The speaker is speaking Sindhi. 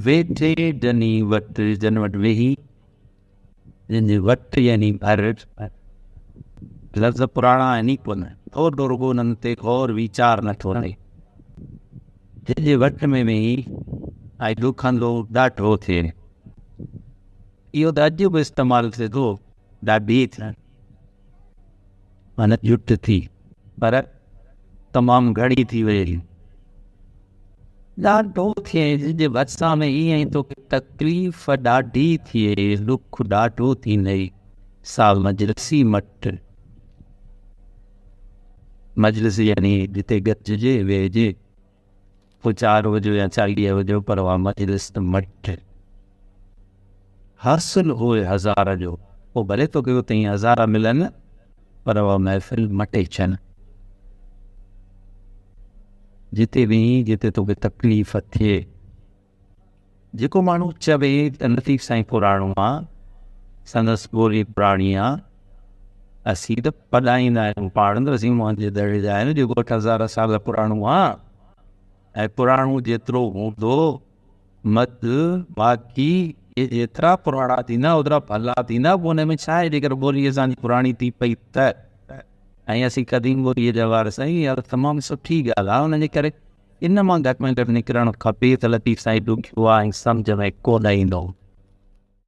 ويٺي جني وٽ، جن وٽ ويهي، جن جي وٽ يعني ڀر. لفظ پراڻا آهن ئي ڪونه، ٿورڙو رڳو انهن تي غور ويچار نٿو ٿئي. جن جي وٽ ۾ ويهي ۽ ڏکندو ڏاڍو ٿئي. اهو ته اڄ به استعمال ٿئي ٿو، ڏاڍي ٿي معنيٰ جٽ ٿي، پر تمام گهڻي ٿي وئي. ڏاڍو ٿئي، جنهن جي ڀرسان ۾ ايئن توکي تڪليف ڏاڍي ٿئي، ڏک ڏاڍو ٿيندئي، سا مجلسي مٽ. مجلس يعني جتي گڏجي ويهجي، پوء چار هجو يا 40 هجو، پر اها مجلس ته مٽ. حاصل هوء هزار جو، پوء ڀلي توکي اتي ئي هزار ملن، پر اها محفل مٽي ڇڏ. جتي ويهين جتي توکي تڪليف ٿئي. جيڪو ماڻهو چوي ته لطيف سائين پراڻو آ، سندس ٻولي پراڻي آ، اسين ته پڏائيندا آهيون پاڻ ته اسين موهن جي دڙي جا آهيون جيڪو 8000 سال پراڻو آ ۽ پراڻو جيترو هوندو مد باقي اهي جيترا پراڻا ٿيندا اوترا ڀلا ٿيندا پوء ان ۾ ڇا آهي جيڪر ٻولي اسان جي پراڻي ٿي پئي ته ۽ اسين قديم ٻوليء جا وارث آهيون اها ته تمام سٺي ڳالهه آهي ان جي ڪري ان مان گهٽ ۾ گهٽ نڪرڻ کپي ته لطيف سائين ڏکيو آهي ۽ سمجهه ۾ ڪونه ايندو.